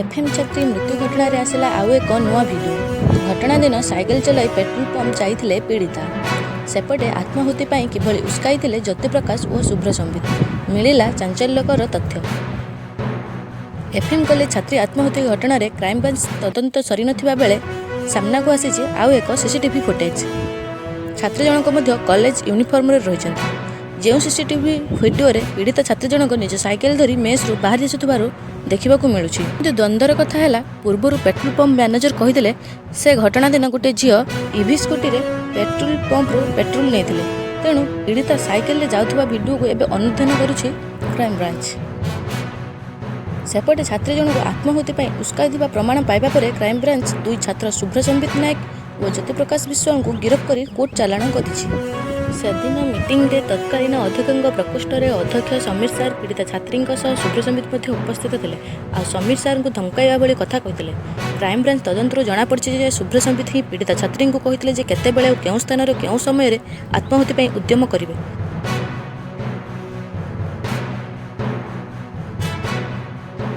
FM ଛାତ୍ରୀ ମୃତ୍ୟୁ ଘଟଣାରେ ଆସିଲା ଆଉ ଏକ ନୂଆ ଭିଡିଓ। ଘଟଣା ଦିନ ସାଇକେଲ ଚଲାଇ ପେଟ୍ରୋଲ ପମ୍ପ ଯାଇଥିଲେ ପୀଡ଼ିତା। ସେପଟେ ଆତ୍ମାହୁତି ପାଇଁ କିଭଳି ଉସ୍କାଇଥିଲେ ଜ୍ୟୋତିପ୍ରକାଶ ଓ ଶୁଭ୍ରସମ୍ବିତ, ମିଳିଲା ଚାଞ୍ଚଲ୍ୟକର ତଥ୍ୟ। ଏଫ୍ଏମ୍ କଲେଜ ଛାତ୍ରୀ ଆତ୍ମାହୁତି ଘଟଣାରେ କ୍ରାଇମବ୍ରାଞ୍ଚ ତଦନ୍ତ ସରିନଥିବା ବେଳେ ସାମ୍ନାକୁ ଆସିଛି ଆଉ ଏକ ସିସିଟିଭି ଫୁଟେଜ୍। ଛାତ୍ରୀ ଜଣକ ମଧ୍ୟ କଲେଜ ୟୁନିଫର୍ମରେ ରହିଛନ୍ତି। ଯେଉଁ ସିସିଟିଭି ଭିଡିଓରେ ପୀଡ଼ିତା ଛାତ୍ରୀ ଜଣକ ନିଜ ସାଇକେଲ ଧରି ମେସ୍ରୁ ବାହାରି ଆସୁଥିବାରୁ ଦେଖିବାକୁ ମିଳୁଛି। କିନ୍ତୁ ଦ୍ୱନ୍ଦ୍ୱର କଥା ହେଲା, ପୂର୍ବରୁ ପେଟ୍ରୋଲ ପମ୍ପ ମ୍ୟାନେଜର କହିଥିଲେ, ସେ ଘଟଣା ଦିନ ଗୋଟିଏ ଝିଅ ଇଭି ସ୍କୁଟିରେ ପେଟ୍ରୋଲ ପମ୍ପରୁ ପେଟ୍ରୋଲ ନେଇଥିଲେ। ତେଣୁ ପୀଡ଼ିତା ସାଇକେଲରେ ଯାଉଥିବା ଭିଡିଓକୁ ଏବେ ଅନୁଧ୍ୟାନ କରୁଛି କ୍ରାଇମବ୍ରାଞ୍ଚ। ସେପଟେ ଛାତ୍ରୀ ଜଣକୁ ଆତ୍ମାହୁତି ପାଇଁ ଉସ୍କାଇଥିବା ପ୍ରମାଣ ପାଇବା ପରେ କ୍ରାଇମବ୍ରାଞ୍ଚ ଦୁଇ ଛାତ୍ର ଶୁଭ୍ରସମ୍ବିତ ନାୟକ ଓ ଜ୍ୟୋତିପ୍ରକାଶ ବିଶ୍ୱାଳଙ୍କୁ ଗିରଫ କରି କୋର୍ଟ ଚାଲାଣ କରିଛି। ସେଦିନ ମିଟିଂରେ ତତ୍କାଳୀନ ଅଧ୍ୟକ୍ଷଙ୍କ ପ୍ରକୋଷ୍ଠରେ ଅଧ୍ୟକ୍ଷ ସମୀର ସାର୍, ପୀଡ଼ିତା ଛାତ୍ରୀଙ୍କ ସହ ଶୁଭ୍ରସମ୍ବିତ ମଧ୍ୟ ଉପସ୍ଥିତ ଥିଲେ। ଆଉ ସମୀର ସାର୍ଙ୍କୁ ଧମକାଇବା ଭଳି କଥା କହିଥିଲେ। କ୍ରାଇମବ୍ରାଞ୍ଚ ତଦନ୍ତରୁ ଜଣାପଡ଼ିଛି ଯେ ଶୁଭ୍ରସମ୍ବିତ ହିଁ ପୀଡ଼ିତା ଛାତ୍ରୀଙ୍କୁ କହିଥିଲେ ଯେ କେତେବେଳେ ଓ କେଉଁ ସ୍ଥାନରେ କେଉଁ ସମୟରେ ଆତ୍ମାହୁତି ପାଇଁ ଉଦ୍ୟମ କରିବେ।